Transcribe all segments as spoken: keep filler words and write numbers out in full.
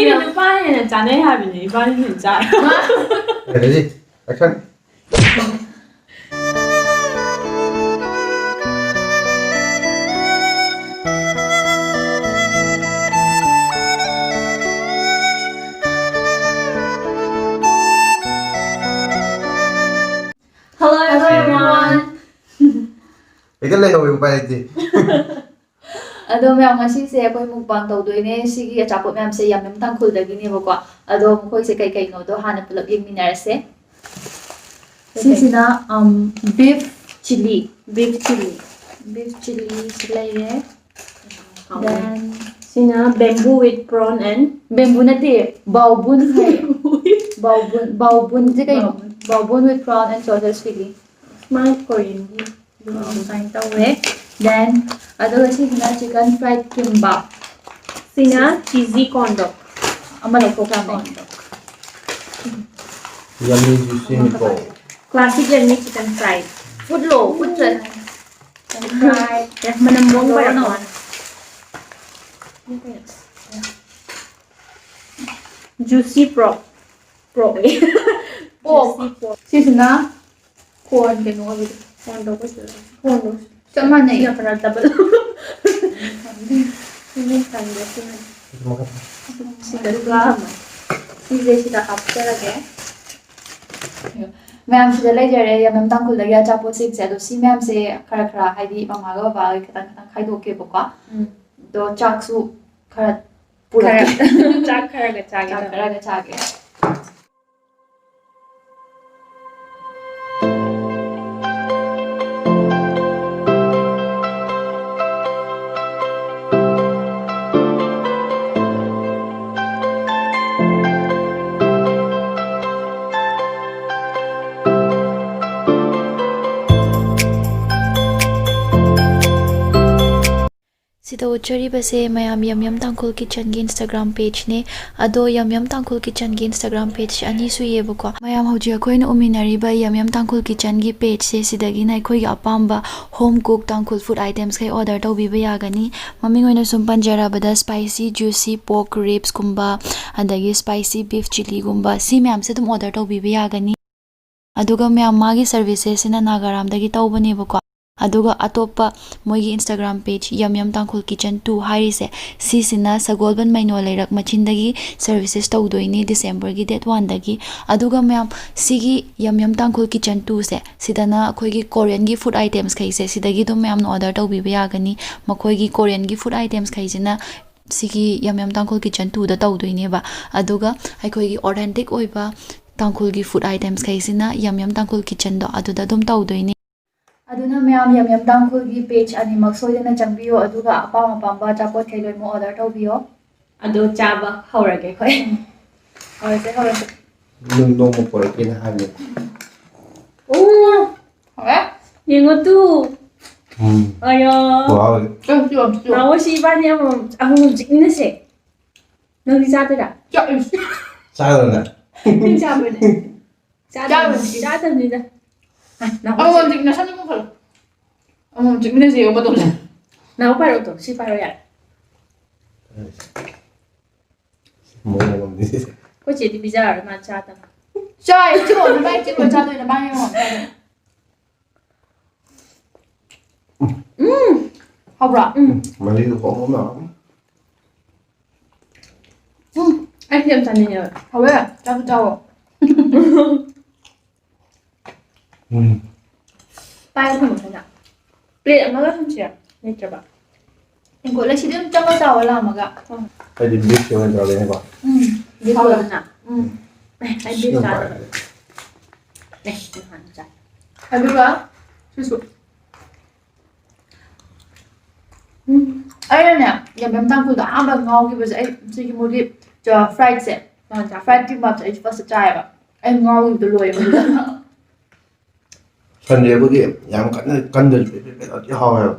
ꯑꯩꯅ ꯅꯨꯄꯥ ꯍꯦꯟꯅ ꯆꯥꯅꯩ ꯍꯥꯏꯕꯅꯦ, ꯏꯕꯥꯅꯤ ꯍꯦꯟꯅ ꯆꯥꯔꯦ꯫ Ready? Action. Hello, everyone. ꯍꯦꯛꯇ ꯂꯩꯍꯧꯋꯦ, ꯎꯄꯥꯏ ꯂꯩꯇꯦ꯫ ꯑꯗꯣ ꯃꯌꯥꯝ, ꯉꯁꯤꯁꯦ ꯑꯩꯈꯣꯏ mukbang ꯇꯧꯗꯣꯏꯅꯦ꯫ ꯁꯤꯒꯤ ꯑꯆꯥꯄꯣꯠ ꯃꯌꯥꯝꯁꯦ ꯌꯥꯝ ꯌꯥꯝ ꯇꯥꯡꯈꯨꯜꯗꯒꯤꯅꯦꯕꯀꯣ꯫ ꯑꯗꯣ ꯃꯈꯣꯏꯁꯦ ꯀꯩ ꯀꯩꯅꯣꯗꯣ ꯍꯥꯟꯅ ꯄꯨꯂꯞ ꯌꯦꯡꯃꯤꯟꯅꯔꯁꯦ꯫ ꯁꯤꯁꯤꯅ, um, beef chili꯫ Beef chili꯫ Beef chili ꯁꯤ ꯂꯩꯔꯦ꯫ Then ꯁꯤꯅ bamboo with prawn and bamboo ꯅꯠꯇꯦ, ꯕꯥꯎꯕꯨꯟ ꯍꯥꯏꯌꯦ꯫ ꯕꯥꯎꯕꯨꯟ, ꯕꯥꯎꯕꯨꯟꯁꯦ ꯀꯩꯅꯣ? ꯕꯥꯎꯕꯨꯟ꯫ Baobun with prawn and sausage fillet꯫ ꯃꯥ ꯀꯣꯔꯤꯌꯟꯒꯤ ꯑꯗꯨꯝ ꯑꯥ꯫ ꯑꯗꯨꯃꯥꯏꯅ ꯇꯧꯋꯦ꯫ Then ꯑꯗꯨꯒ ꯁꯤꯁꯤꯅ chicken fried kimbap꯫ ꯁꯤꯅ cheesy corn dog꯫ ꯑꯃ ꯂꯧꯊꯣꯛꯈ꯭ꯔꯕꯅꯦ꯫ Corn dog꯫ Yummy juicy meatball꯫ Classic yummy chicken fried꯫ ꯐꯨꯠꯂꯣ, ꯐꯨꯠꯇ꯭ꯔ-, Chicken fried꯫ ꯑꯦ, ꯃꯅꯝ ꯃꯑꯣꯡ ꯂꯧꯔꯣ, ꯄꯥꯏꯔꯛꯄ ꯂꯧꯔꯣ꯫ ꯋꯥꯅꯤ꯫ Juicy pork꯫ Pork꯫ Pork꯫ Juicy pork꯫ ꯁꯤꯁꯤꯅ ꯀꯣꯔꯟ ꯀꯩꯅꯣ ꯑꯣꯏꯕꯗꯣ꯫ ꯀꯣꯔꯟꯗꯣ ꯑꯩꯈꯣꯏꯁꯨ ꯂꯩ꯫ ꯀꯣꯔꯟꯗꯣ ꯆꯞ ꯃꯥꯟꯅꯩ꯫ ꯁꯤꯅ ꯈꯔ double꯫ ꯈꯪꯗꯦ꯫ ꯁꯤꯅ ꯈꯪꯗꯦ, ꯁꯤꯅ꯫ ꯁꯤꯗ ꯑꯗꯨꯒ ꯊꯝꯃꯣ꯫ ꯁꯤꯁꯦ ꯁꯤꯗ ꯍꯥꯞꯆꯔꯒꯦ꯫ ꯃꯌꯥꯝ ꯁꯤꯗ ꯂꯩꯖꯔꯦ, ꯌꯥꯝꯕꯦꯝ ꯇꯥꯡꯈꯨꯜꯗꯒꯤ ꯑꯆꯥꯄꯣꯠꯁꯤꯡꯁꯦ꯫ ꯑꯗꯣ ꯁꯤ ꯃꯌꯥꯝꯁꯦ ꯈꯔ ꯈꯔ, ꯍꯥꯏꯗꯤ ꯃꯃꯥꯒ ꯕꯕꯥꯒ ꯈꯤꯇꯪ ꯈꯤꯇꯪ ꯈꯥꯏꯗꯣꯛꯀꯦꯕꯀꯣ꯫ ꯎꯝ꯫ ꯑꯗꯣ ꯆꯥꯛꯁꯨ ꯈꯔ ꯄꯨꯔꯛꯀꯦ꯫ ꯈꯔ, ꯆꯥꯛ ꯈꯔꯒ ꯆꯥꯒꯦ ꯆꯥꯛ ꯇꯧꯕ꯫ ꯈꯔꯒ ꯆꯥꯒꯦ꯫ ꯁꯤꯗ ꯎꯠꯆꯔꯤꯕꯁꯦ ꯃꯌꯥꯝ ꯌꯝ ꯌꯝ ꯇꯥꯡꯈꯨꯜ ꯀꯤꯠꯆꯟꯒꯤ Instagram pageꯅꯦ꯫ ꯑꯗꯣ ꯌꯝ ꯌꯝ ꯇꯥꯡꯈꯨꯜ ꯀꯤꯠꯆꯟꯒꯤ Instagram pageꯁꯦ ꯑꯅꯤ ꯁꯨꯏꯌꯦꯕꯀꯣ꯫ ꯃꯌꯥꯝ ꯍꯧꯖꯤꯛ ꯑꯩꯈꯣꯏꯅ ꯎꯃꯤꯟꯅꯔꯤꯕ ꯌꯝ ꯌꯝ ꯇꯥꯡꯈꯨꯜ ꯀꯤꯠꯆꯟꯒꯤ pageꯁꯦ, ꯁꯤꯗꯒꯤꯅ ꯑꯩꯈꯣꯏꯒꯤ ꯑꯄꯥꯝꯕ home cook ꯇꯥꯡꯈꯨꯜ food itemsꯈꯩ order ꯇꯧꯕꯤꯕ ꯌꯥꯒꯅꯤ꯫ ꯃꯃꯤꯡ ꯑꯣꯏꯅ ꯁꯨꯝ ꯄꯟꯖꯔꯕꯗ spicy juicy pork ribsꯀꯨꯝꯕ, ꯑꯗꯒꯤ spicy beef chilliꯒꯨꯝꯕ, ꯁꯤ ꯃꯌꯥꯝꯁꯦ ꯑꯗꯨꯝ order ꯇꯧꯕꯤꯕ ꯌꯥꯒꯅꯤ꯫ ꯑꯗꯨꯒ ꯃꯌꯥꯝ, ꯃꯥꯒꯤ servicesꯁꯤꯅ ꯅꯥꯒꯥꯔꯥꯝꯗꯒꯤ ꯇꯧꯕꯅꯦꯕꯀꯣ꯫ ꯑꯗꯨꯒ ꯑꯇꯣꯞꯄ ꯃꯣꯏꯒꯤ Instagram page ꯌꯝ ꯌꯝ ꯇꯥꯡꯈꯨꯜ ꯀꯤꯠꯆꯟ two ꯍꯥꯏꯔꯤꯁꯦ, ꯁꯤꯁꯤꯅ ꯁꯒꯣꯜꯕꯟ ꯃꯩꯅꯣ ꯂꯩꯔꯛ ꯃꯆꯤꯟꯗꯒꯤ services ꯇꯧꯗꯣꯏꯅꯤ Decemberꯒꯤ date oneꯗꯒꯤ꯫ ꯑꯗꯨꯒ ꯃꯌꯥꯝ, ꯁꯤꯒꯤ ꯌꯝ ꯌꯝ ꯇꯥꯡꯈꯨꯜ ꯀꯤꯠꯆꯟ twoꯁꯦ, ꯁꯤꯗꯅ ꯑꯩꯈꯣꯏꯒꯤ Koreanꯒꯤ food itemsꯈꯩꯁꯦ ꯁꯤꯗꯒꯤ ꯑꯗꯨꯝ ꯃꯌꯥꯝꯅ order ꯇꯧꯕꯤꯕ ꯌꯥꯒꯅꯤ꯫ ꯃꯈꯣꯏꯒꯤ Koreanꯒꯤ food itemsꯈꯩꯁꯤꯅ ꯁꯤꯒꯤ ꯌꯝ ꯌꯝ ꯇꯥꯡꯈꯨꯜ ꯀꯤꯠꯆꯟ twoꯗ ꯇꯧꯗꯣꯏꯅꯦꯕ꯫ ꯑꯗꯨꯒ ꯑꯩꯈꯣꯏꯒꯤ authentic ꯑꯣꯏꯕ ꯇꯥꯡꯈꯨꯜꯒꯤ food itemsꯈꯩꯁꯤꯅ ꯌꯝ ꯌꯝ ꯇꯥꯡꯈꯨꯜ ꯀꯤꯠꯆꯟꯗꯣ ꯑꯗꯨꯗ ꯑꯗꯨꯝ ꯇꯧꯗꯣꯏꯅꯦ꯫ ꯑꯗꯨꯅ ꯃꯌꯥꯝ ꯌꯝ ꯌꯝ ꯇꯥꯡꯈꯨꯜꯒꯤ page ꯑꯅꯤꯃꯛ ꯁꯣꯏꯗꯅ ꯆꯪꯕꯤꯌꯨ, ꯑꯗꯨꯒ ꯑꯄꯥꯝ ꯑꯄꯥꯝꯕ ꯑꯆꯥꯄꯣꯠꯈꯩ ꯂꯣꯏꯅꯃꯛ order ꯇꯧꯕꯤꯌꯣ꯫ ꯑꯗꯣ ꯆꯥꯕ ꯍꯧꯔꯒꯦ ꯑꯩꯈꯣꯏ꯫ ꯍꯧꯔꯁꯦ, ꯍꯧꯔꯁꯦ꯫ ꯅꯪ ꯅꯣꯡꯃ ꯄꯨꯔꯛꯀꯦꯅ ꯍꯥꯏꯕꯅꯦ꯫ ꯑꯣ, ꯍꯧꯔꯦ? ꯌꯦꯡꯉꯣ ꯇꯨ꯫ ꯎꯝ꯫ ꯑꯌꯥ꯫ ꯋꯥꯎ꯫ ꯆꯣ, ꯆꯣ, ꯆꯣ꯫ ꯅꯥꯎ ꯁꯤ ꯏꯕꯥꯅꯤ ꯑꯃꯃꯝ, ꯑꯃꯃꯝ ꯆꯤꯛꯃꯤꯟꯅꯁꯦ꯫ ꯅꯪꯗꯤ ꯆꯥꯗꯣꯏꯔꯥ? ꯆꯥ-, ꯏꯁ꯫ ꯆꯥꯔꯣꯅ꯫ ꯅꯪ ꯆꯥꯕ꯭ꯔꯅꯦ? ꯆꯥꯗꯕꯅꯤ, ꯆꯥꯔꯣꯏ꯫ ꯆꯥꯗꯕꯅꯤꯗ꯫ ꯑ, ꯅꯥꯎ ꯑꯃꯃꯝ ꯆꯤꯛ-, ꯆꯤꯛ-, ꯅꯁꯥ ꯅꯪ ꯐꯔꯣ꯫ ꯑꯃꯃꯝ ꯆꯤꯛꯃꯤꯟꯅꯁꯦ, ꯌꯦꯡꯉꯣ ꯃꯇꯧꯁꯦ꯫ ꯅꯥꯎ ꯄꯥꯏꯔꯛꯑꯣ ꯇꯣ, ꯁꯤ ꯄꯥꯏꯔꯣ ꯌꯥꯔꯦ꯫ ꯃꯑꯣꯡ ꯑꯃꯅꯤ꯫ ꯑꯩꯈꯣꯏ ꯆꯦꯗꯤ ꯄꯤꯖꯔꯔꯣꯏ, ꯃꯥ ꯆꯥꯗꯕꯅꯤ꯫ ꯆꯥꯏ, ꯆꯤꯛꯑꯣ, ꯅꯕꯥꯅꯤ ꯆꯤꯛꯑꯣ, ꯆꯥꯗꯣꯏ, ꯅꯕꯥꯅꯤ ꯑꯃꯃꯝ ꯆꯥꯗꯣꯏ꯫ ꯎꯝ꯫ ꯍꯥꯎꯕ꯭ꯔꯥ? ꯎꯝ꯫ ꯃꯍꯤꯗꯣ ꯍꯣꯝ ꯍꯣꯝ ꯂꯥꯎꯔꯒ꯫ ꯎꯝ꯫ ꯑꯩꯁꯨ ꯌꯥꯝ ꯆꯥꯅꯤꯡꯉꯦꯕ꯫ ꯍꯥꯎꯋꯦ꯫ ꯆꯥꯕ ꯆꯥꯎꯋꯣ꯫ ꯎꯝ꯫ ꯄꯥꯏꯌꯨ ꯈꯨꯟꯃꯨꯛ ꯍꯥꯏꯅ꯫ Plate ꯑꯃꯒ ꯊꯝꯁꯤꯔꯥ? ꯂꯩꯇ꯭ꯔꯕ? ꯏꯪꯈꯣꯜ ꯑꯁꯤꯗꯤ ꯑꯗꯨꯝ ꯆꯪꯉ ꯆꯥꯎꯋꯣ ꯂꯥꯝꯃꯒ꯫ ꯑꯩꯗꯤ beefꯁꯦ ꯑꯣꯏꯅ ꯆꯥꯒꯦ ꯍꯥꯏꯕ꯫ ꯎꯝ꯫ Beef ꯍꯥꯎꯋꯦ꯫ ꯑꯣꯏꯕꯅ? ꯎꯝ꯫ ꯑꯦ, ꯑꯩ beef ꯁꯤꯅ ꯆꯥꯗꯦ꯫ ꯄꯥꯏꯔꯦ꯫ ꯑꯦ, ꯅꯍꯥꯟ ꯆꯥꯏ꯫ ꯑꯗꯨꯒ ꯁꯤꯁꯨ꯫ ꯎꯝ꯫ ꯑꯩꯅꯅꯦ, ꯌꯥꯝꯕꯦꯝ ꯇꯥꯡꯈꯨꯜꯗ ꯑꯍꯥꯟꯕ ꯉꯥꯎꯈꯤꯕꯁꯦ, ꯑꯩ ꯁꯤꯒꯤ ꯃꯣꯏꯒꯤ, ꯑ, friedꯁꯦ, fried kimbapꯁꯦ ꯑꯩ first ꯆꯥꯏꯌꯦꯕ꯫ ꯑꯩ ꯉꯥꯎꯈꯤꯕꯗꯣ ꯂꯣꯏꯔꯦ ꯃꯗꯨꯗ꯫ Sundayꯕꯨꯗꯤ ꯌꯥꯝ ꯀꯟꯅ ꯀꯟꯗ꯭ꯔꯁꯨ ꯄꯦꯠ ꯄꯦꯠ ꯄꯦꯠ ꯑꯗꯨꯗꯤ ꯍꯥꯎꯋꯦꯕ꯫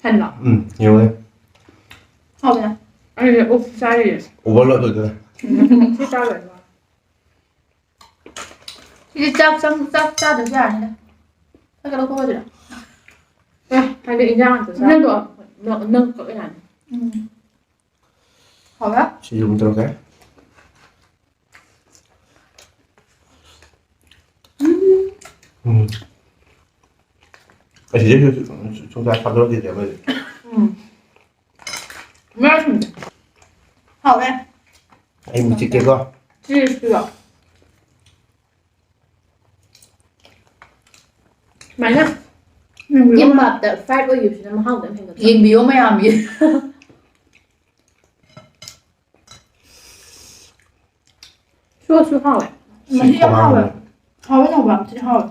ꯍꯟꯕ꯫ ꯎꯝ, ꯌꯦꯡꯉꯨꯅꯦ꯫ ꯍꯥꯎꯕꯅꯦ꯫ ꯑꯩꯗꯤ ꯑꯣꯛ ꯆꯥꯔꯤꯌꯦ꯫ Overload ꯑꯣꯏꯗꯣꯏꯅꯦ꯫ ꯎꯝ, ꯁꯤ ꯆꯥꯔꯣꯏ꯫ ꯁꯤꯗꯤ ꯆꯥꯛ ꯆꯪ-, ꯆꯥꯛ ꯆꯥꯗ꯭ꯔꯁꯨ ꯌꯥꯔꯅꯤꯗ꯫ ꯆꯥꯛ ꯂꯧꯊꯣꯛꯑꯁꯤꯔ? ꯑꯦ, ꯍꯥꯏꯗꯤ ꯏꯟꯖꯥꯡ ꯉꯥꯛꯇ ꯆꯥ-, ꯅꯪꯗꯣ ꯅꯪ, ꯅꯪ ꯀꯛ ꯌꯥꯅꯤ꯫ ꯎꯝ꯫ ꯍꯥꯎꯕ꯭ꯔꯥ? ꯁꯤꯁꯨ ꯑꯃꯨꯛ ꯇꯧꯔꯛꯀꯦ꯫ ꯎꯝ꯫ ꯎꯝ꯫ ꯑꯁꯤꯗꯩꯁꯨ ꯁꯨꯡꯆꯥ ꯊꯥꯗꯣꯔꯛꯈꯤꯗ꯭ꯔꯦ ꯑꯃꯗꯤ꯫ ꯎꯝ꯫ ꯃꯌꯥꯝ ꯍꯥꯎꯋꯦ꯫ ꯑꯩ ꯑꯃꯨꯛ ꯆꯤꯛꯀꯦꯀꯣ꯫ Cheese ꯇꯨꯒ꯫ ꯁꯨꯃꯥꯏꯅ ꯌꯦꯡꯕꯤꯌꯣ꯫ Kimbapꯇ fried ꯑꯣꯏꯈꯤꯕꯁꯤꯅ ꯃꯍꯥꯎꯗꯣ ꯌꯥꯝ ꯍꯦꯟꯒꯠꯇ꯭ꯔꯣ? ꯌꯦꯡꯕꯤꯌꯣ ꯃꯌꯥꯝꯒꯤ꯫ Sauceꯁꯨ ꯍꯥꯎꯋꯦ꯫ ꯁꯤ ꯃꯍꯤ ꯌꯥꯝ ꯍꯥꯎꯋꯦ꯫ ꯈꯨꯍꯥꯎꯅꯤ꯫ ꯍꯥꯎꯋꯦ ꯅꯧꯕ ꯌꯥꯝ ꯊꯤꯅ ꯍꯥꯎꯋꯦ꯫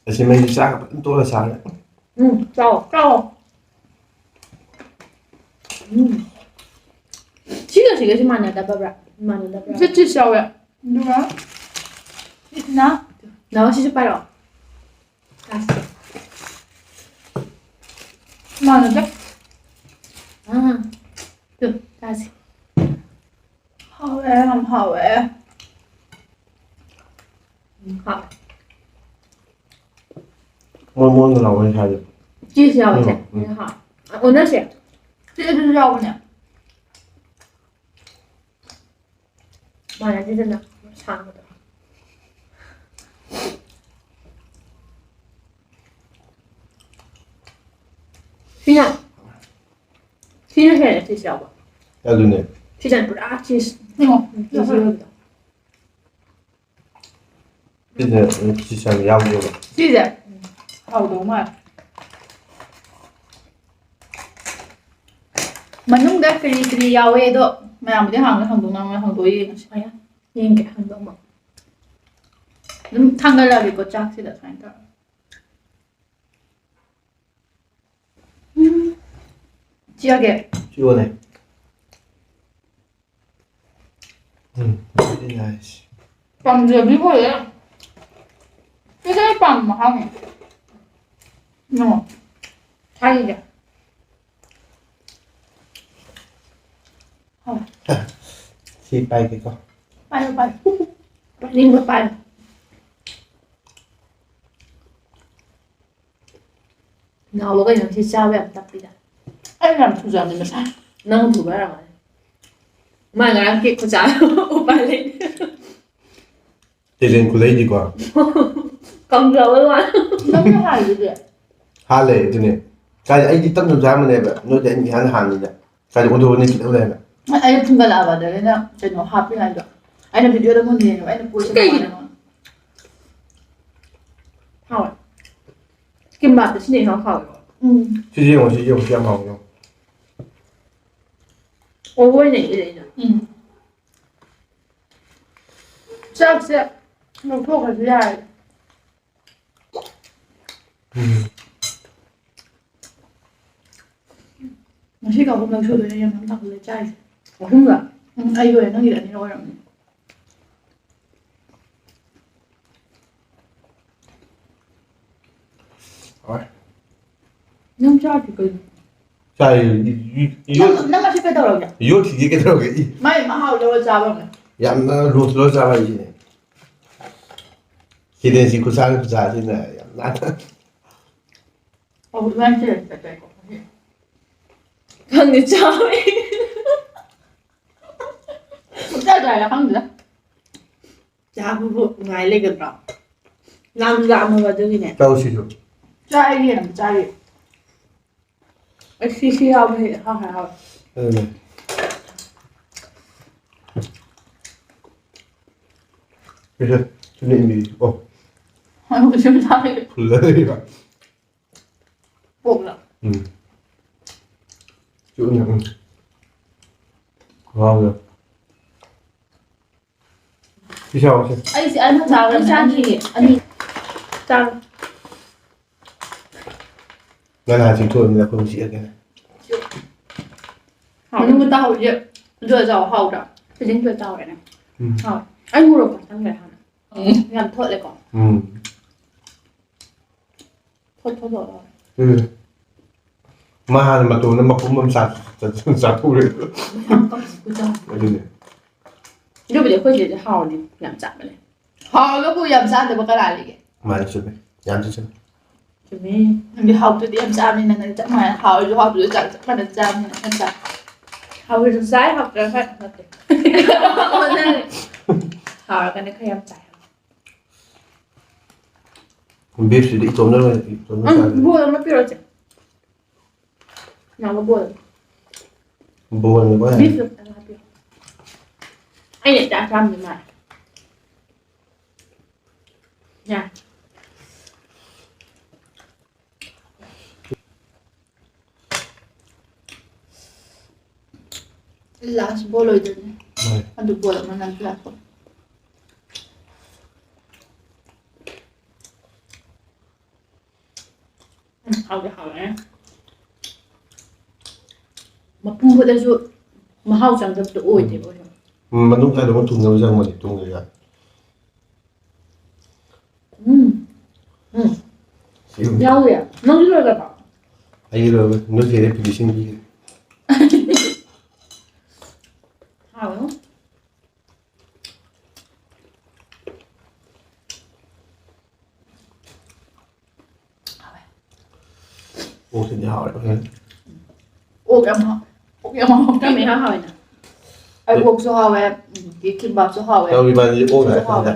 ꯑꯁꯤ ꯃꯍꯤꯁꯦ ꯆꯥꯛꯀ ꯐꯖꯅ ꯇꯣꯠꯂ ꯆꯥꯔꯦ꯫ ꯎꯝ, ꯆꯥꯎ꯫ ꯆꯥꯎ꯫ ꯎꯝ꯫ ꯁꯤꯒ ꯁꯤꯒꯁꯤ ꯃꯥꯟꯅꯗꯕ꯭ꯔꯥ? ꯃꯥꯟꯅꯗꯕ꯭ꯔꯥ? ꯁꯤ cheese ꯌꯥꯎꯋꯦ꯫ ꯑꯗꯨꯒ ꯁꯤꯁꯤꯅ ꯅꯥꯎ ꯁꯤꯁꯨ ꯄꯥꯏꯔꯛꯑꯣ꯫ ꯆꯥꯁꯤ꯫ ꯃꯥꯟꯅꯗꯦ꯫ ꯑꯥ, ꯇꯨ, ꯆꯥꯁꯤ꯫ ꯍꯥꯎꯋꯦ, ꯌꯥꯝ ꯍꯥꯎꯋꯦ꯫ ꯎꯝ, ꯍꯥꯎꯋꯦ꯫ ꯃꯣꯟ ꯃꯣꯟꯒ ꯂꯥꯎꯕꯅꯦ ꯁꯥꯏꯁꯦ꯫ Cheese ꯌꯥꯎꯋꯦ ꯁꯦ꯫ ꯎꯝ, ꯎꯝ꯫ ꯍꯥꯎꯋꯦ꯫ ꯑꯣꯟꯅꯁꯦ꯫ ꯁꯤ ꯑꯗꯨꯁꯨ ꯌꯥꯎꯕꯅꯦ꯫ ꯃꯥꯟꯅꯗꯦꯗꯅ ꯁꯥꯡꯕꯗꯣ꯫ ꯁꯤꯅ, ꯁꯤꯅ ꯍꯦꯟꯅ cheese ꯌꯥꯎꯕ꯫ ꯑꯗꯨꯅꯦ꯫ ꯁꯤꯅ ꯄꯨꯔꯥ cheese꯫ ꯌꯦꯡꯉꯣ꯫ Cheese ꯑꯣꯏꯕꯗꯣ꯫ ꯁꯤꯁꯦ cheese ꯌꯥꯝ ꯌꯥꯎꯗꯦꯕ꯫ ꯁꯤꯁꯦ ꯍꯥꯎꯗꯧ ꯃꯥꯜꯂꯦ꯫ ꯃꯅꯨꯡꯗ ꯀꯔꯤ ꯀꯔꯤ ꯌꯥꯎꯋꯦ ꯑꯗꯣ ꯃꯌꯥꯝꯕꯨꯗꯤ ꯍꯥꯡꯉꯦ, ꯍꯥꯡꯗꯣꯛꯅꯔꯝꯃꯣꯏ, ꯍꯥꯡꯗꯣꯛꯑ ꯌꯦꯡꯉꯁꯤ꯫ ꯑꯌꯥ, ꯌꯦꯡꯒꯦ, ꯍꯥꯡꯗꯣꯛꯑꯝꯃꯣ꯫ ꯑꯗꯨꯝ ꯊꯥꯡꯒꯠꯂꯛꯑꯒꯦꯀꯣ ꯆꯥꯛꯁꯤꯗ ꯁꯨꯃꯥꯏꯅ ꯇꯧꯔꯒ꯫ ꯎꯝ꯫ ꯆꯤꯛꯑꯒꯦ꯫ ꯆꯤꯛꯑꯣꯅꯦ꯫ ꯎꯝ, very nice꯫ ꯄꯥꯝꯖꯕꯤ ꯑꯣꯏꯔꯦ꯫ ꯁꯤꯗ ꯑꯩ ꯄꯥꯝꯕ ꯃꯍꯥꯎꯅꯦ꯫ ꯌꯦꯡꯉꯣ꯫ ꯊꯥꯏꯒꯤꯁꯦ꯫ ꯁꯤ ꯄꯥꯏꯒꯦꯀꯣ꯫ ꯄꯥꯏꯌꯨ, ꯄꯥꯏꯌꯨ꯫ ꯄꯥꯏꯅꯤꯡꯕ ꯄꯥꯏꯌꯨ꯫ ꯅꯥꯎꯕ ꯀꯩꯅꯣ ꯁꯤ ꯆꯥꯕ ꯌꯥꯝ ꯇꯞꯄꯤꯗ꯫ ꯑꯩ ꯌꯥꯝ ꯊꯨꯖꯕꯅꯤ ꯃꯁꯥ꯫ ꯅꯪ ꯊꯨꯕ ꯌꯥꯔꯝꯒꯅꯤ꯫ ꯃꯥ ꯉꯔꯥꯡ ꯀꯦꯛ ꯈꯨꯆꯥꯗꯣ ꯎꯄꯥꯏ ꯂꯩꯇꯦ꯫ ꯇꯦꯂꯦꯟ ꯈꯨꯂꯩꯗꯤꯀꯣ꯫ ꯀꯪꯗ꯭ꯔꯕ ꯃꯥ꯫ ꯅꯪꯅ ꯍꯥꯏꯗꯨꯗꯤ꯫ ꯍꯥꯜꯂꯦ ꯑꯗꯨꯅꯦ꯫ ꯀꯥꯏꯗꯤ ꯑꯩꯗꯤ ꯇꯞꯅ ꯆꯥꯔꯝꯕꯅꯦꯕ꯫ ꯅꯣꯏꯗꯤ ꯑꯩꯅ ꯏꯍꯥꯟ ꯍꯥꯟꯅꯤꯅ꯫ ꯀꯥꯏꯗꯤ ꯑꯣꯟꯊꯣꯛꯑꯅꯤ ꯈꯤꯇꯪ ꯂꯩꯔꯒ꯫ ꯑꯩꯅ ꯊꯤꯡꯒꯠꯂꯛꯑꯕ ꯑꯗꯨꯗꯩꯅ ꯀꯩꯅꯣ ꯍꯥꯞꯄꯤꯉꯩꯗꯣ꯫ ꯑꯩꯅ ꯚꯤꯗꯤꯑꯣꯗ ꯃꯨꯟꯅ ꯌꯦꯡꯉꯦꯕ꯫ ꯑꯩꯅ ꯄꯣꯠꯁꯦ ꯀꯩꯒꯤꯅꯣ? ꯀꯃꯥꯏꯅ ꯍꯥꯎꯋꯦ꯫ ꯀꯤꯝꯕꯥꯞꯇ ꯁꯤꯅ ꯏꯍꯥꯎ ꯍꯥꯎꯋꯦꯀꯣ꯫ ꯎꯝ꯫ ꯁꯤꯁꯦ ꯌꯦꯡꯉꯣ, ꯁꯤꯁꯦ ꯌꯦꯡꯉꯣ, ꯁꯤ ꯌꯥꯝ ꯍꯥꯎꯋꯦ ꯌꯦꯡꯉꯣ꯫ ꯑꯣ, ꯃꯣꯏꯅ ꯏꯔꯛꯏꯅ꯫ ꯎꯝ꯫ ꯆꯥꯛꯁꯦ ꯂꯧꯊꯣꯛꯈ꯭ꯔꯁꯨ ꯌꯥꯔꯦ꯫ ꯎꯝ꯫ ꯉꯁꯤꯒ ꯑꯍꯨꯝꯂꯛ ꯁꯨꯗꯣꯏꯅꯦ ꯌꯦꯟ ꯑꯃ ꯊꯥꯡꯒꯠꯂ ꯆꯥꯏꯁꯦ꯫ ꯑꯍꯨꯝꯂꯛ? ꯎꯝ, ꯑꯩꯒꯤ ꯑꯣꯏꯔꯦ, ꯅꯪꯒꯤꯗꯤ ꯑꯅꯤꯔꯛ ꯑꯣꯏꯔꯝꯅꯤ꯫ ꯍꯣꯏ꯫ ꯅꯪ ꯆꯥꯗ꯭ꯔꯤ ꯀꯩꯅꯣ? ꯆꯥꯏ, ꯏ-, ꯏ-, ꯅꯪ, ꯌꯣꯠ-, ꯅꯪ ꯉꯁꯤ ꯀꯩꯗꯧꯔꯒꯦ? ꯌꯣꯠꯈꯤꯒꯦ ꯀꯩꯗꯧꯔꯒꯦ? ꯏ꯫ ꯃꯥꯏ ꯃꯍꯥꯎ ꯂꯧꯔ ꯆꯥꯕ ꯑꯃ꯫ ꯌꯥꯝꯅ ꯔꯣꯁ ꯂꯧꯔ ꯆꯥꯕ ꯍꯥꯏꯁꯤꯅꯦ꯫ ꯁꯤꯗꯦꯟꯁꯤ ꯈꯨꯆꯥꯒꯤ ꯈꯨꯆꯥꯁꯤꯅ ꯌꯥꯝ ꯅꯥꯟꯅ꯫ ꯑꯣ, ꯏꯕꯥꯅꯤ ꯆꯦꯔꯦꯟ ꯆꯠꯄꯩꯀꯣ ꯉꯁꯤ꯫ ꯈꯪꯗꯦ, ꯆꯥꯎꯋꯦ꯫ ꯁꯨꯡꯆꯥ ꯆꯥꯏꯔ ꯈꯪꯗꯦꯗ꯫ ꯆꯥꯕꯕꯨ ꯉꯥꯏ ꯂꯩꯒꯗ꯭ꯔꯣ? ꯂꯥꯝꯁꯨ ꯂꯥꯝꯃꯕ ꯑꯗꯨꯒꯤꯅꯦ꯫ ꯆꯥꯎ ꯁꯤꯁꯨ꯫ ꯆꯥꯏꯌꯦ, ꯌꯥꯝ ꯆꯥꯏꯌꯦ꯫ ꯑꯩ ꯁꯤ, ꯁꯤ ꯌꯥꯎꯕꯁꯦ ꯍꯥꯎ ꯍꯥꯎ ꯍꯥꯎꯋꯦ꯫ ꯑꯗꯨꯅꯦ꯫ ꯁꯤꯁꯦ, ꯁꯤꯅ ꯏꯟꯕꯤꯔꯤꯁꯦ꯫ ꯑꯣ꯫ ꯍꯣꯏ, ꯍꯣꯏ, ꯁꯤ ꯃꯆꯥꯁꯦ꯫ ꯐꯨꯜꯂ ꯂꯩꯕ꯫ ꯄꯣꯛꯂ? ꯎꯝ꯫ ꯆꯨꯝꯅ, ꯎꯝ꯫ ꯈꯨꯍꯥꯎꯗꯣ꯫ ꯁꯤ ꯆꯥꯎꯁꯦ꯫ ꯑꯩꯁꯦ ꯑꯃ ꯆꯥꯕ ꯑꯩ ꯆꯥꯗ꯭ꯔꯤꯌꯦ꯫ ꯑꯅꯤ꯫ ꯆꯥꯔꯣ꯫ ꯅꯪ ꯅꯍꯥꯟ ꯆꯤꯡꯊꯣꯛꯑꯃꯤꯅ ꯑꯩꯈꯣꯏ ꯆꯤꯛꯑꯒꯦ꯫ ꯍꯥꯎ꯫ ꯃꯅꯨꯡꯗ ꯇꯥꯍꯧꯔꯤꯁꯦ ꯖꯣꯏ ꯆꯥꯎ ꯍꯥꯎꯗ꯭ꯔꯥ? ꯐꯤꯂꯤꯡ ꯖꯣꯏ ꯆꯥꯎꯔꯦꯅꯦ꯫ ꯎꯝ꯫ ꯍꯥꯎ꯫ ꯑꯩ ꯃꯣꯔꯣꯛ ꯆꯥꯁꯟꯈ꯭ꯔꯦ ꯍꯥꯟꯅ꯫ ꯎꯝ꯫ ꯌꯥꯝ ꯊꯣꯠꯂꯦꯀꯣ? ꯎꯝ꯫ ꯊꯣꯠ ꯊꯣꯠ ꯂꯥꯎꯔꯦ꯫ ꯎꯝ꯫ ꯃꯥ ꯍꯥꯟꯅ ꯃꯇꯣꯝꯗ ꯃꯄꯨꯝ ꯑꯃ ꯆꯥ-, ꯆꯥ-, ꯆꯥꯊꯣꯛꯎꯔꯦ꯫ ꯑꯗꯨꯅꯦ꯫ ꯑꯗꯨꯕꯨꯗꯤ ꯑꯩꯈꯣꯏ ꯆꯦꯁꯦ ꯍꯥꯎꯔꯗꯤ ꯌꯥꯝ ꯆꯥꯕꯅꯦ꯫ ꯍꯥꯎꯔꯒꯕꯨ ꯌꯥꯝ ꯆꯥꯗꯕ ꯀꯅꯥ ꯂꯩꯒꯦ? ꯃꯥꯅꯤ, ꯆꯨꯝꯃꯦ꯫ ꯌꯥꯝꯁꯨ ꯆꯨꯝꯃꯦ꯫ ꯆꯨꯝꯃꯦ꯫ ꯅꯪꯗꯤ ꯍꯥꯎꯇ꯭ꯔꯗꯤ ꯌꯥꯝ ꯆꯥꯕꯅꯤꯅ ꯅꯪ ꯆꯞ ꯃꯥꯟꯅꯅ ꯍꯥꯎꯔꯁꯨ ꯍꯥꯎꯇ꯭ꯔꯁꯨ ꯆꯥꯛ ꯆꯞ ꯃꯥꯟꯅꯅ ꯆꯥꯕꯅꯤꯅ ꯅꯠꯇ꯭ꯔꯥ? ꯍꯥꯎꯔꯁꯨ ꯆꯥꯏ, ꯍꯥꯎꯇ꯭ꯔꯁꯨ ꯆꯥꯏ ꯅꯠꯇꯦ꯫ ꯍꯥꯎꯔꯒꯅ ꯈꯔ ꯌꯥꯝ ꯆꯥꯏ꯫ Beefꯁꯤꯗꯤ ꯏꯇꯣꯝꯅ ꯂꯣꯏ-, ꯏꯇꯣꯝꯅ ꯎꯝ, ꯆꯥꯔꯦ꯫ ꯕꯣꯜ ꯑꯃ ꯄꯤꯔꯛꯑꯣꯁꯦ꯫ ꯅꯥꯎꯕ ꯕꯣꯜ꯫ ꯕꯣꯜꯅꯦꯕ ꯍꯥꯏ꯫ Beef ꯑꯝꯇꯪ ꯍꯥꯞꯄꯤꯌꯣ꯫ ꯑꯩꯅ ꯆꯥꯛ ꯆꯥꯝꯗꯤ ꯃꯥꯜꯂꯦ꯫ ꯌꯥ꯫ Last ꯕꯣꯜ ꯑꯣꯏꯗꯣꯏꯅꯦ꯫ ꯍꯣꯏ꯫ ꯑꯗꯨ ꯕꯣꯜ ꯑꯃ ꯅꯝꯁꯤꯜꯂꯛꯄ꯫ ꯎꯝ, ꯍꯥꯎꯗꯤ ꯍꯥꯎꯋꯦ꯫ ꯃꯄꯨꯝ ꯐꯨꯠꯂꯁꯨ ꯃꯍꯥꯎ ꯆꯪꯗꯕꯗꯣ ꯑꯣꯏꯗꯦꯕ꯫ ꯎꯝ, ꯃꯅꯨꯡ ꯁꯥꯏꯗ ꯑꯃꯨꯛ ꯊꯨꯡꯅꯕ ꯆꯪꯕꯅꯦ, ꯇꯨꯡꯗꯒ꯫ ꯎꯝ꯫ ꯎꯝ꯫ ꯁꯤ-, ꯌꯥꯎꯋꯦ꯫ ꯅꯪꯒꯤ ꯂꯣꯏꯒ꯭ꯔꯕꯣ? ꯑꯩꯒꯤ ꯂꯣꯏꯔꯦ꯫ ꯅꯣꯏ ꯆꯦꯗ ꯐꯤꯅꯤꯁꯤꯡ ꯄꯤꯒꯦ꯫ ꯍꯥꯎꯋꯦ꯫ ꯑꯣꯛꯁꯤꯗꯤ ꯍꯥꯎꯔꯦ ꯐꯖꯅ꯫ ꯑꯣꯛ ꯌꯥꯝ ꯍꯥꯎ-, ꯑꯣꯛ ꯌꯥꯝ ꯍꯥꯎ-, ꯀꯔꯝꯕ ꯏꯍꯥꯎ ꯍꯥꯎꯋꯦꯅ? ꯑꯩ ꯑꯣꯛꯁꯨ ꯍꯥꯎꯋꯦ, ꯎꯝ, ꯀꯤꯝꯕꯥꯞꯁꯨ ꯍꯥꯎꯋꯦ꯫ ꯇꯧꯔꯤ ꯏꯕꯥꯅꯤꯗꯤ ꯑꯣꯛ ꯑꯣꯛꯁꯨ ꯉꯥꯛꯇꯅꯤꯗ꯫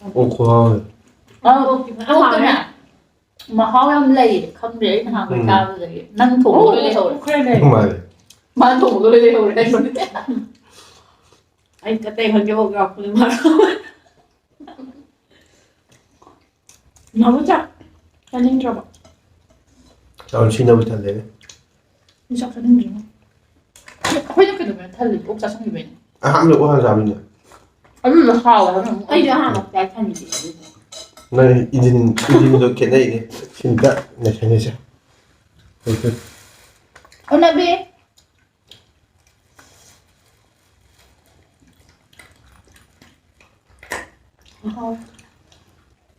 ꯍꯥꯎꯋꯦ꯫ ꯑꯣꯛ ꯈꯨꯍꯥꯎ ꯑꯃ꯫ ꯑꯥ, ꯑꯣꯛꯇꯤꯅꯦ꯫ ꯃꯍꯥꯎ ꯌꯥꯝ ꯂꯩꯌꯦ, ꯈꯪꯗꯦ, ꯑꯩ ꯅꯍꯥꯟ ꯎꯝ꯫ ꯆꯥꯕꯗꯒꯤ꯫ ꯅꯪ ꯊꯣꯡꯕ ꯂꯣꯏ ꯂꯩꯍꯧꯔꯦ꯫ ꯃꯥꯅꯦ꯫ ꯃꯥ ꯊꯣꯡꯕ ꯂꯣꯏ ꯂꯩꯍꯧꯔꯦ ꯑꯩꯉꯣꯟꯗ꯫ ꯑꯩ ꯑꯇꯩ ꯈꯪꯗꯦ, ꯑꯣꯛ ꯌꯥꯎꯔꯛꯄꯗꯣ ꯃꯥ꯫ ꯅꯥꯎꯕ ꯆꯥꯛ ꯆꯥꯅꯤꯡꯗ꯭ꯔꯕꯣ? ꯆꯥꯎ ꯁꯤꯅꯕꯨ ꯊꯜꯂꯦꯅꯦ꯫ ꯑꯩ ꯆꯥꯛ ꯆꯥꯅꯤꯡꯗ꯭ꯔꯤꯉꯣ꯫ ꯑꯩꯈꯣꯏꯅ ꯀꯩꯗꯧꯕꯩ ꯊꯜꯂꯤꯗꯣ? ꯑꯣꯛ ꯆꯥꯁꯟꯈꯤꯕꯩꯅꯦ꯫ ꯑꯍꯥꯟꯕꯗ ꯑꯣꯛ ꯍꯥꯟꯅ ꯆꯥꯕꯅꯤꯅꯦ꯫ ꯑꯗꯨꯗꯣ ꯍꯥꯎꯋꯦ ꯍꯥꯏꯕ ꯑꯃꯨꯛ꯫ ꯑꯩꯁꯨ ꯑꯍꯥꯟꯕ ꯆꯥꯏ ꯊꯜꯂꯤꯗꯤ꯫ ꯅꯪ ꯏꯟꯖꯤꯟ, ꯏꯟꯖꯤꯟꯗꯣ ꯈꯦꯠꯅꯩꯅꯦ꯫ ꯁꯤꯝꯇ ꯅꯩꯁꯟꯅꯁꯦ꯫ ꯑꯣꯅꯕꯤ꯫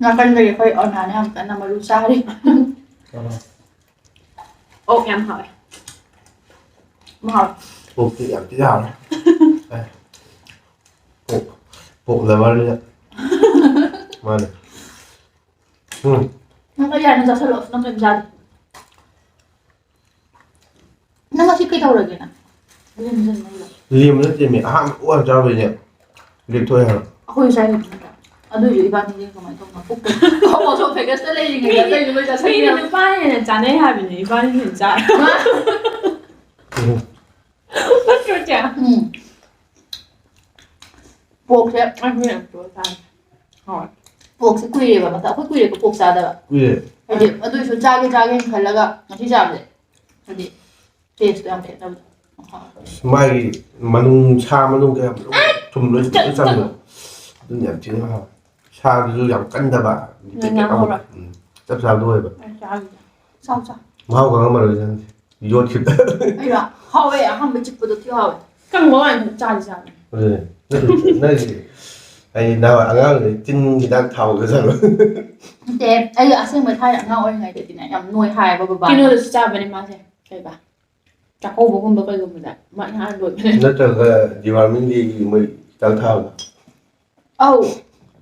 ꯅꯥꯀꯟꯗꯒꯤ ꯑꯩꯈꯣꯏ ꯑꯣꯅꯥꯅ ꯌꯥꯝ ꯀꯟꯅ ꯃꯔꯨ ꯆꯥꯔꯤ꯫ ꯑꯣꯛ ꯌꯥꯝ ꯍꯥꯎꯋꯦ꯫ ꯃꯍꯥꯎ꯫ ꯄꯣꯛꯇꯤ ꯌꯥꯝ ꯊꯤꯅ ꯍꯥꯎꯔꯦ꯫ ꯑꯦ꯫ ꯄꯣꯛ ꯄꯣꯛ ꯂꯚꯔꯅꯤꯅ꯫ ꯃꯥꯅꯦ꯫ ꯎꯝ꯫ ꯅꯪ ꯀꯩ ꯌꯥꯔꯅꯤ ꯆꯥꯁꯜꯂꯣ ꯅꯪ ꯀꯩꯝ ꯆꯥꯗꯦ꯫ ꯅꯪ ꯉꯁꯤ ꯀꯩꯗꯧꯔꯒꯦ ꯅꯪ? ꯂꯦꯝꯖꯟꯕꯩꯔꯣ? ꯂꯦꯝꯕ ꯅꯠꯇꯦꯃꯤ ꯑꯍꯥꯟꯕ ꯑꯣꯛ ꯌꯥꯝ ꯆꯥꯔꯨꯕꯩꯅꯦ꯫ ꯂꯦꯛꯊꯣꯛꯑꯦ ꯍꯥꯏꯕ꯫ ꯑꯩꯈꯣꯏꯁꯨ ꯆꯥꯏ ꯀꯩꯅꯣ ꯅꯠꯇ꯭ꯔꯥ? ꯑꯗꯨꯏꯁꯨ ꯏꯕꯥꯅꯤꯗꯤ ꯀꯃꯥꯏꯅ ꯇꯧꯕꯅꯣ? ꯄꯨꯛꯇ ꯍꯣꯃꯣꯁꯣꯐꯦꯒꯁꯇ ꯂꯩꯔꯤꯉꯩꯗ ꯑꯇꯩꯗꯤ ꯂꯣꯏ ꯃꯤꯗꯤ ꯆꯥꯁꯟꯈ꯭ꯔꯦ꯫ ꯅꯨꯄꯥꯅ ꯍꯦꯟꯅ ꯆꯥꯅꯩ ꯍꯥꯏꯕꯅꯦ ꯏꯕꯥꯅꯤꯅ ꯍꯦꯟꯅ ꯆꯥꯏ꯫ ꯅꯠꯇ꯭ꯔꯣ ꯆꯦ? ꯎꯝ꯫ ꯄꯣꯛꯁꯦ ꯑꯩꯈꯣꯏꯅ ꯑꯝꯇ ꯆꯥꯗꯦ꯫ ꯍꯣꯏ꯫ ꯄꯣꯛꯁꯦ ꯀꯨꯏꯔꯦꯕ ꯃꯇꯝ ꯑꯩꯈꯣꯏ ꯀꯨꯏꯔꯦꯀꯣ ꯄꯣꯛ ꯆꯥꯗꯕ꯫ ꯀꯨꯏꯔꯦ꯫ ꯍꯥꯏꯗꯤ ꯑꯗꯨꯏꯁꯨ ꯆꯥꯒꯦ ꯆꯥꯒꯦꯅ ꯈꯜꯂꯒ ꯉꯁꯤ ꯆꯥꯕꯁꯦ ꯍꯥꯏꯗꯤ ꯇꯦꯁꯇꯣ ꯌꯥꯝ ꯈꯦꯠꯅꯕꯗꯣ꯫ ꯃꯍꯥꯎ꯫ ꯑꯁ, ꯃꯥꯒꯤ ꯃꯅꯨꯡ ꯁꯥ ꯃꯅꯨꯡ ꯀꯌꯥ ꯂꯣꯏ ꯊꯨꯝ ꯂꯣꯏ ꯂꯣꯏ ꯆꯪꯕꯗꯣ꯫ ꯑꯗꯨꯅ ꯌꯥꯝ ꯊꯤꯅ ꯍꯥꯎꯋꯦ꯫ ꯁꯥꯗꯨꯁꯨ ꯌꯥꯝ ꯀꯟꯗꯕ꯫ ꯅꯪ ꯌꯥꯝ ꯍꯧꯔ꯫ ꯎꯝ꯫ ꯆꯞ ꯆꯥꯕꯗꯣ ꯑꯣꯏꯕ꯫ ꯑꯩ ꯆꯥꯈꯤꯗꯦ꯫ ꯆꯥꯎ ꯆꯥꯎ꯫ ꯃꯍꯥꯎ ꯈꯪꯉꯝꯃꯔꯣꯏ ꯅꯪꯗꯤ꯫ ꯌꯣꯠꯈꯤꯕꯗ꯫ ꯑꯩꯔꯣ? ꯍꯥꯎꯋꯦ ꯑꯍꯥꯟꯕ ꯆꯤꯛꯄꯗꯣ ꯊꯤ ꯍꯥꯎꯋꯦ꯫ ꯀꯪꯕ ꯋꯥꯅꯤ ꯆꯥꯗꯤ ꯆꯥꯕꯅꯦ꯫ ꯑꯗꯨꯅꯦ꯫ ꯅꯪꯗꯤ ꯑꯩ ꯅꯍꯥꯟꯋꯥꯏ ꯑꯉꯥꯡ ꯑꯣꯏꯔꯤꯉꯩ ꯇꯤꯟ ꯍꯤꯗꯥꯛ ꯊꯥꯎꯗ ꯆꯥꯕ꯫ ꯅꯠꯇꯦ ꯑꯩ ꯑꯁꯦꯡꯕ ꯊꯥꯏꯅ ꯑꯉꯥꯡ ꯑꯣꯏꯔꯤꯉꯩꯗꯗꯤꯅꯦ ꯌꯥꯝ ꯅꯣꯏ ꯍꯥꯏꯌꯦꯕ ꯕꯕꯥꯅ꯫ ꯀꯩꯅꯣꯗꯁꯨ ꯆꯥꯕꯅꯦ ꯃꯥꯁꯦ꯫ ꯀꯩꯕ? ꯆꯥꯛꯀꯧꯕꯒꯨꯝꯕ ꯀꯩꯒꯨꯝꯕꯗ ꯃꯥ ꯏꯍꯥꯟ ꯂꯣꯏꯕꯅꯦ꯫ ꯅꯠꯇ꯭ꯔꯒ department ꯒꯤ ꯃꯣꯏ ꯍꯤꯗꯥꯛ ꯊꯥꯕꯗꯣ꯫ ꯑꯧ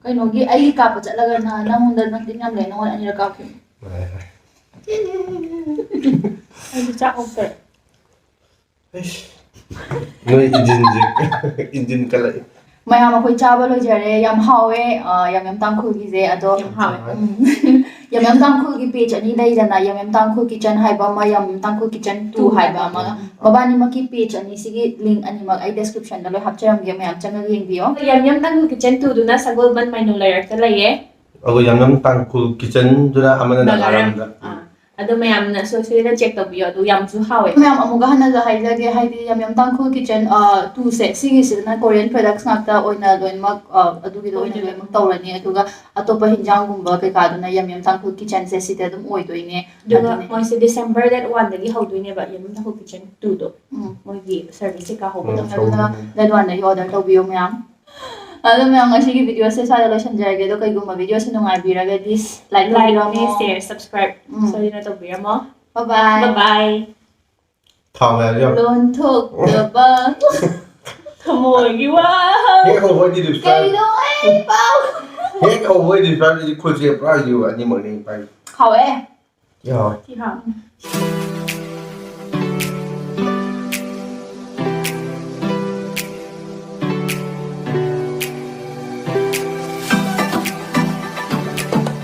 ꯀꯩꯅꯣꯒꯤ ꯑꯩꯒꯤ ꯀꯥꯞꯄ ꯆꯠꯂꯒꯅ ꯅꯪꯉꯣꯟꯗ ꯅꯪ ꯇꯤꯟ ꯌꯥꯝ ꯂꯩ ꯅꯪꯉꯣꯟꯗ ꯑꯅꯤꯔꯛ ꯀꯥꯞꯈꯤꯕꯅꯦ꯫ ꯑꯩꯗꯤ ꯆꯥꯛ ꯑꯣꯛꯇꯔꯦ꯫ ꯑꯩꯁ, ꯅꯣꯏ ꯏꯟꯖꯤꯟꯁꯦ ꯏꯟꯖꯤꯟ ꯀꯜꯂꯛꯏ꯫ ꯃꯌꯥꯝ ꯑꯩꯈꯣꯏ ꯆꯥꯕ ꯂꯣꯏꯖꯔꯦ꯫ ꯌꯥꯝ ꯍꯥꯎꯋꯦ꯫ ꯑ, ꯌꯥꯝ ꯌꯥꯝ ꯇꯥꯡꯈꯨꯜꯒꯤꯁꯦ ꯑꯗꯣ ꯌꯥꯝ ꯍꯥꯎꯋꯦ꯫ ꯎꯝ꯫ ꯌꯥꯝ ꯌꯥꯝ ꯇꯥꯡꯈꯨꯜꯒꯤ page ꯑꯅꯤ ꯂꯩꯗꯅ, ꯌꯥꯝ ꯌꯥꯝ ꯇꯥꯡꯈꯨꯜ kitchen ꯍꯥꯏꯕ ꯑꯃ, ꯌꯥꯝ ꯌꯥꯝ ꯇꯥꯡꯈꯨꯜ kitchen two ꯍꯥꯏꯕ ꯑꯃꯒ꯫ ꯃꯕꯥꯅꯤꯃꯛꯀꯤ page ꯑꯅꯤꯁꯤꯒꯤ link ꯑꯅꯤꯃꯛ ꯑꯩ description ꯗ ꯂꯣꯏ ꯍꯥꯞꯆꯔꯝꯒꯦ, ꯃꯌꯥꯝ ꯆꯪꯉꯒ ꯌꯦꯡꯕꯤꯌꯣ꯫ ꯌꯥꯝ ꯌꯥꯝ ꯇꯥꯡꯈꯨꯜ kitchen two ꯗꯨꯅ ꯁꯒꯣꯜꯕꯟ ꯃꯥꯏꯅꯣ ꯂꯩꯔꯛꯇ ꯂꯩꯌꯦ꯫ ꯑꯩꯈꯣꯏ ꯌꯥꯝ ꯌꯥꯝ ꯇꯥꯡꯈꯨꯜ kitchen ꯗꯨꯅ ꯑꯃꯅ ꯅꯥꯒꯥꯔꯝ꯫ ꯅꯥꯒꯥꯔꯝꯗ꯫ ꯑꯥ꯫ ꯑꯗꯣ ꯃꯌꯥꯝꯅ ꯁꯣꯏ ꯁꯣꯏꯗꯅ check ꯇꯧꯕꯤꯌꯣ, ꯑꯗꯨ ꯌꯥꯝꯁꯨ ꯍꯥꯎꯋꯦ꯫ ꯃꯌꯥꯝ ꯑꯃꯨꯛꯀ ꯍꯟꯅꯁꯨ ꯍꯥꯏꯖꯒꯦ, ꯍꯥꯏꯗꯤ ꯌꯥꯝ ꯌꯥꯝ ꯇꯥꯡꯈꯨꯜ kitchen two ꯁꯦ ꯁꯤꯒꯤꯁꯤꯗꯅ Korean products ꯉꯥꯛꯇ ꯑꯣꯏꯅ ꯂꯣꯏꯅꯃꯛ, ꯑ, ꯑꯗꯨꯒꯤꯗꯣ ꯑꯣꯏꯅ ꯂꯣꯏꯅꯃꯛ ꯇꯧꯔꯅꯤ꯫ ꯑꯗꯨꯒ ꯑꯇꯣꯞꯄ ꯍꯤꯟꯖꯥꯡꯒꯨꯝꯕ ꯀꯩꯀꯥꯗꯨꯅ ꯌꯥꯝ ꯌꯥꯝ ꯇꯥꯡꯈꯨꯜ kitchen ꯁꯦ ꯁꯤꯗ ꯑꯗꯨꯝ ꯑꯣꯏꯗꯣꯏꯅꯦ꯫ ꯑꯗꯨꯒ ꯑꯗꯨꯅꯦ꯫ ꯃꯣꯏꯁꯦ December date one ꯗꯒꯤ ꯍꯧꯗꯣꯏꯅꯦꯕ ꯌꯥꯝ ꯌꯥꯝ ꯇꯥꯡꯈꯨꯜ kitchen two ꯗꯣ꯫ ꯎꯝ꯫ ꯃꯣꯏꯒꯤ service ꯀꯩꯀꯥ ꯍꯧꯕꯗꯣ꯫ ꯎꯝ꯫ ꯑꯗꯨꯅ date one ꯗꯒꯤ order ꯇꯧꯕꯤꯌꯣ ꯃꯌꯥꯝ꯫ ꯑꯗꯣ ꯃꯌꯥꯝ ꯉꯁꯤꯒꯤ video ꯁꯦ ꯁ꯭ꯋꯥꯏꯗ ꯂꯣꯏꯁꯤꯟꯖꯔꯒꯦ꯫ ꯑꯗꯣ ꯀꯩꯒꯨꯝꯕ video ꯁꯦ ꯅꯨꯡꯉꯥꯏꯕꯤꯔꯒꯗꯤ like Like ꯅꯦ, ꯇꯧꯕꯤꯔꯝꯃꯣ꯫ Share, Subscribe ꯎꯝ꯫ ꯁꯣꯏꯗꯅ ꯇꯧꯕꯤꯔꯝꯃꯣ꯫ Bye bye. Bye bye. ꯊꯥꯎ ꯃꯌꯥꯝꯁꯦ ꯌꯦꯡꯉꯣ꯫ ꯂꯣꯟꯊꯣꯛꯇꯕ ꯊꯃꯣꯏꯒꯤ ꯋꯥꯍꯪ꯫ ꯍꯦꯛ ꯍꯧꯕꯒꯗꯤ ꯔꯤꯞꯁꯥꯏ ꯀꯩꯅꯣ ꯑꯩ ꯄꯥꯎ ꯍꯦꯛ ꯍꯧꯕꯒꯗꯤ ꯔꯤꯞꯁꯥꯏꯁꯤꯗꯤ ꯈꯨꯠꯁꯦ ꯄꯨꯔꯥ ꯌꯨ ꯑꯅꯤꯃꯛꯅꯤ ꯄꯥꯏ꯫ ꯍꯥꯎꯋꯦ꯫ ꯌꯥꯎꯋꯦ꯫ ꯊꯤ ꯍꯥꯎ꯫